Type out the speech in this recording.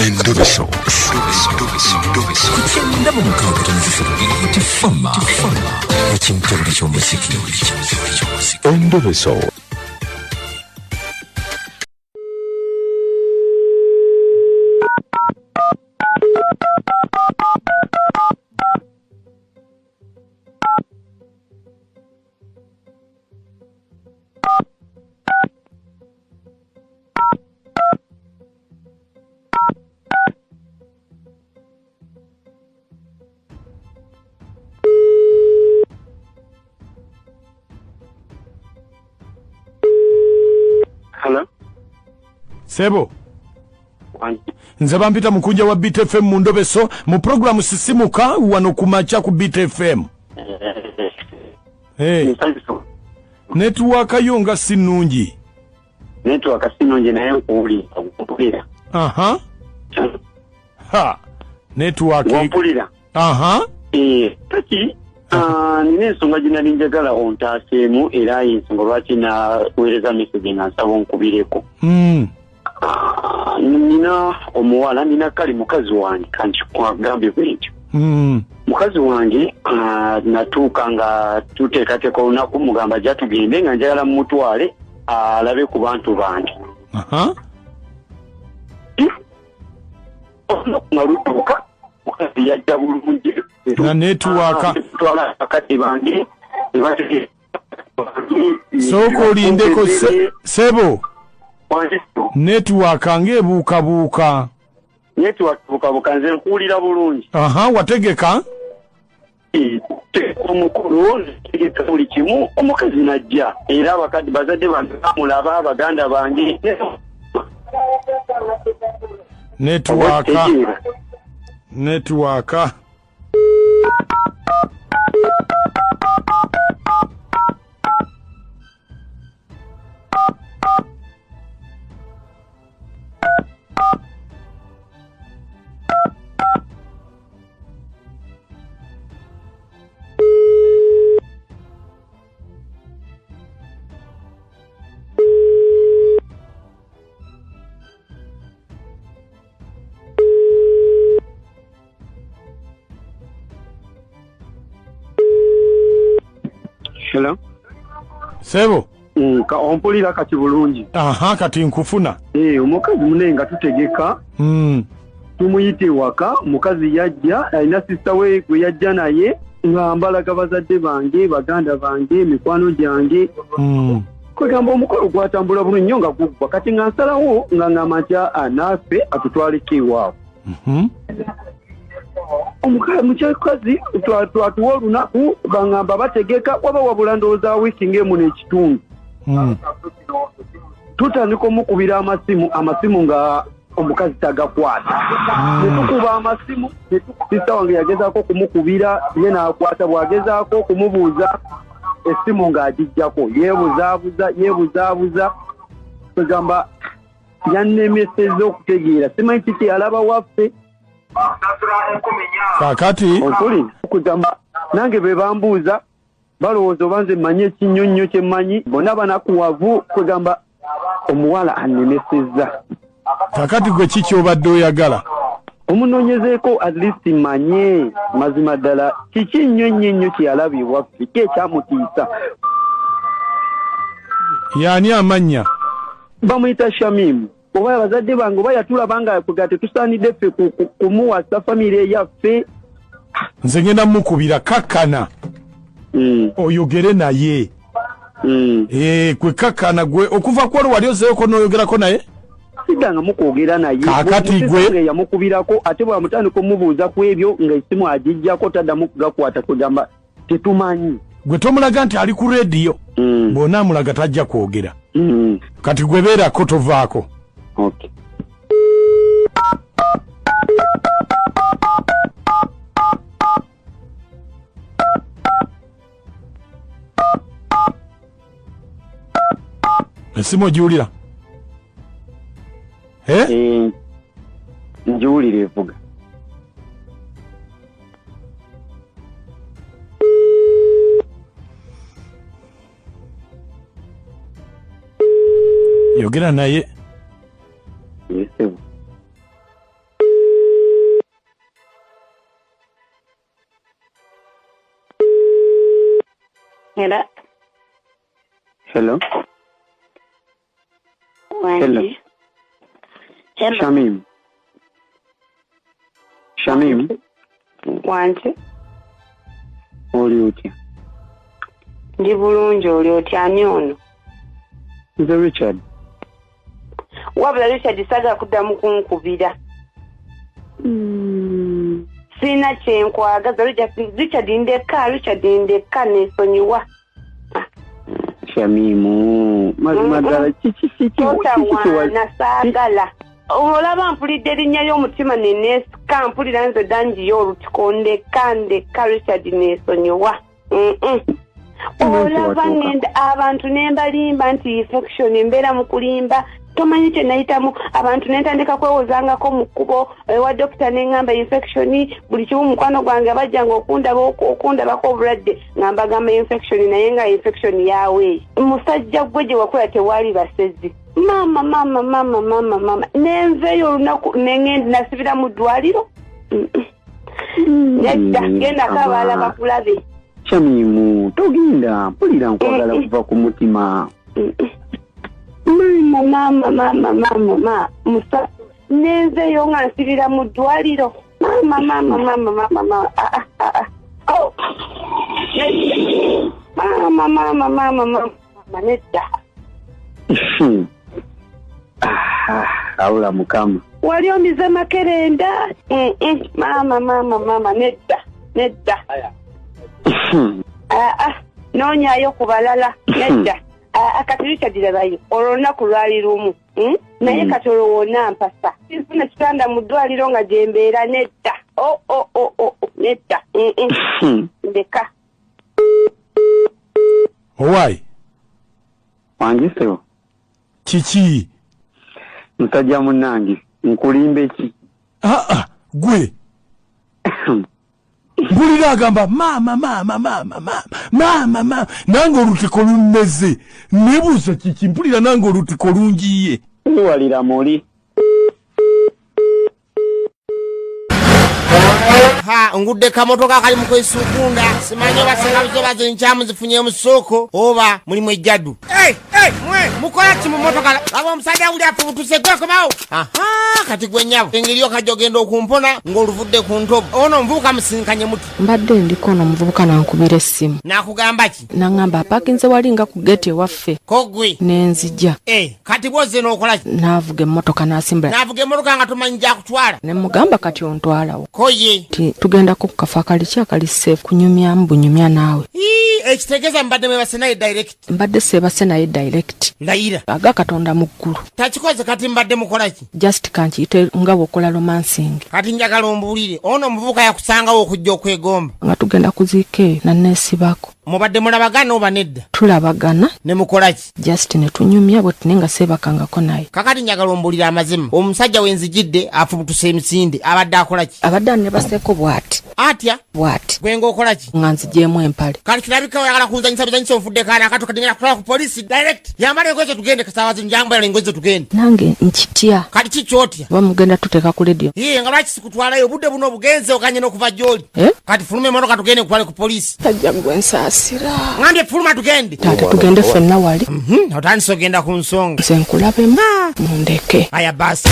Endobeso. Ku 96.3 Fama. Ekintobole ky'omuziki. Endobeso. Hello? Sebo. Nze bampita mukunja wa Beat FM mu Ndobeso mu programu Sisimuka wano ku makya ku Beat FM. Hey. Network yo nga si nnungi. Network si nnungi naye nkuwulira. Aha. Ha. Network. Nkuwulira. Aha. Kati nina ensonga gye nali njagala ontaaseemu era ensonga lwaki naweereza message nga nsaba onkubireko. Nina omuwala, nina kali mukazi wange, kankigambe bwe ntyo. Mukazi wange natuuka nga tuteekateeka olunaku mugamba ajja tugende nga njagala mumutwale alabe ku bantu bange. Olunaku nga lutuuka mukazi yajja bulungi. Na network. Tutwala bakadde bange. Sooka olindeko sebo. Network ng'ebuukabuuka. Network buukabuuka nze nkuwulira bulungi. Aha, wategeka? Omukulu ntegeka buli kimu, omukazi n'ajja. Era abakadde bazadde bange bamulaba, abaganda bange. Network. Network. Hello? Sebo. Ompulira kati bulungi. Aha, kati nkufuna. Omukazi munne nga tutegeka. Tumuyite waka, mukazi yajja, alina sister we gwe yajja naye, nga mbalaga bazadde bange, baganda bange, mikwano gyange. Kwegamba omukolo gwatambula bulungi nnyo nga guggwa. Kati nga nsalawo nga ngamba nti naffe atutwaleko ewaabwe. Omukazi twatuwa olunaku bangamba bategeka waba wabula ndowooza wiiki ng'emu n'ekitundu. Tutandika omukubira amasimu nga omukazi tagakwata. Ne tukuba amasimu, sisita wange yagezaako okumukubira ye n'akwata, bw'agezaako okumubuuza essimu ng'agiggyako, yeebuzaabuza. Kwegamba yannemesezza okutegeera, simanyi kiki alaba waffe. Kakati okugamba nange be bambuuza balowooza oba nze mmanyi ekinnyonnyo kye mmanyi, bonna banakuwavu. Kwegamba omuwala annemesezza. Kakati gwe kiki obadde oyagala? Omunoonyezeeko at least mmanye mazima ddala kiki nnyo nnyo nnyo kye yalaba ewaffe, ki ekyamutiisa. Yaani amannya? Bamuyita Shamimu. Oba abazadde bange oba yatulaba nga kwega tetusaanidde ffe kumuwasa famire eyaffe. Nze ngenda mukubira kakkana. Oyogere naye. Gwe kakkana gwe okuva ku olwo wali ozzeeko n'oyogerako naye? Siddanga mukwogera naye. Kaakati gwe yamukubirako ate bw'amutandika omubuuza ku ebyo ng'essimu agiggyako taddamu kugakwata, kugamba tetumanyi. Gwe tomulaga nti ali ku rediyo. Bw'onaamulaga tajja kwogera. Kati gwe beerako tovaako. Okay. Esimu ogiwulira? Ngiwulira evuga. Yogera naye. Yes. Era Hello. Hello. Wangi. Hello. Shamim. Shamim, Wangi. oli otya? Ndi bulungi, oli otya? Ani ono? Nze Richard. Wabula Richard, saagala kuddamu kunkubira. Sirina kyenkwagaza Richard. Richard, ndeka. Richard, ndeka, nesonyiwa. Shamimu, mazima ddala kiki kiki kiki? Totawaana, saagala. Olaba mpulidde erinnya ly'omutima neneesika, mpulira nze dangiyo olutiko. Ndeka, ndeka Richard, nesonyiwa. Olaba ngenda abantu nembalimba nti infection, mbeera mu kulimba. Tomanyi kye nayitamu. Abantu nentandika kwewozangako mu kkubo ewa dokita, neŋŋamba infection, buli kimu. Mukwano gwange bajjanga okundaba, okundabako obulwadde, nga mbagamba infection, naye nga infection yawe. Musajja gwe, gye wakola tewali basezi. Maama, maama, maama, maama, maama, nenveeyo olunaku neŋŋenda nasibira mu ddwaliro. Nedda, gendako abalala bakulabe. Shamimu, togenda, mpulira nkwagala kuva ku mutima. Maama, maama, maama, maama, ma musa, nenzeeyo nga nsibira mu ddwaliro. Maama, maama, maama, maama, maama, ah, ah, ah, ah. Oh. Nedda. Maama, maama, maama, maama, nedda. Ah, awula Mukama. Wali omize makerenda. Maama, maama, maama, nedda, nedda. Ah, ah, noonyaayo ku balala, nedda. Ah, ah, kati Richard, labayo olwo olunaku lwali lumu, Naye kati olwo wonna mpasa nfuna kitanda mu ddwaliro nga gye mbeera. Nedda, o o o o o, nedda. Ndeka. Owai. Wangi ssebo. Kiki? Musajja munnange, nkulimbe ki? Aa, gwe mpulira agamba maama, maama, maama, maama, maama, maama, nange olutiko lummeze, nebuuza kiki. Mpulira nange olutiko lungiye. Walira muli. Ha, ngudde kamotoka kali mu kwesukunda, simanyi oba senga bizo zinkyamu zifunye mu ssooko oba mulimu ejjaddu. Hey, hey, mwe mukola ki mu motoka? Laba omusajja wuli afubutuse. Gwekomawo. Aha, kati gwe nnyabo, engeri okajja ogenda okumpona ng'oluvudde ku ntobo. Ono omuvubuka musinkanye muti? Mbadde ndiko omuvubuka nankubira essimu. N'akugamba ki? Naŋŋamba apakinze wali nga ku geeti ewaffe. Ko gwe? Nenzija. Eh, kati bwozze n'okola ki? N'avuga emmotoka n'asimbula. N'avuga emmotoka nga tomanyi gyakutwala? Ne mugamba kati ontwalawo? Ko ye? Ti tugendako ku kafo akali ki, akali safe, kunyumyamu bunyumya naawe. Ii, ekitegeeza mbadde mwebase naye direct? Mbadde seebase naye direct. Layira. Aga Katonda mu ggulu. Takikoze. Kati mbadde mukola ki? Just kankiyite nga bw'okola romancing. Kati njagala ombuulire, ono omuvubuka yakusangawo okujja okwegomba? Nga tugenda kuziika eyo, nanneesibako. Mubadde mulabagana oba nedda? Tulabagana. Ne mukola ki? Just ne tunyumya bwe tune nga seebakangako naye. Kakati njagala ombuulire amazima, omusajja wenzijidde afubutuse emisinde, abadde akola ki? Abadde annebaseeko bw'ati. Atya? Bw'ati. Gwe ng'okola ki? Nga nzigyemu empale. Kati kirabika oyagala kunzanyisa bizanyisa, onfudde kaana akato. Kati ngenda kutwala ku polisi direct. Yambala engoye zo tugende. Kasaawa zino jambala engoye zo tugende. Nange nkitya. Kati ki kyotya? Oba mugenda tuteeka ku lediyo? Iye, nga lwaki sikutwalayo? Obudde buno obugenze oganye n'okuva gy'oli. Eh? Kati fuluma emmotoka tugende nkutwale ku polisi. Tajja gwe, nsaasira. Ngambye fuluma tugende. Taata, tugende ffenna wali. Otandise ogenda ku nsonga. Nze nkulabemu, mundeke. Aya basi.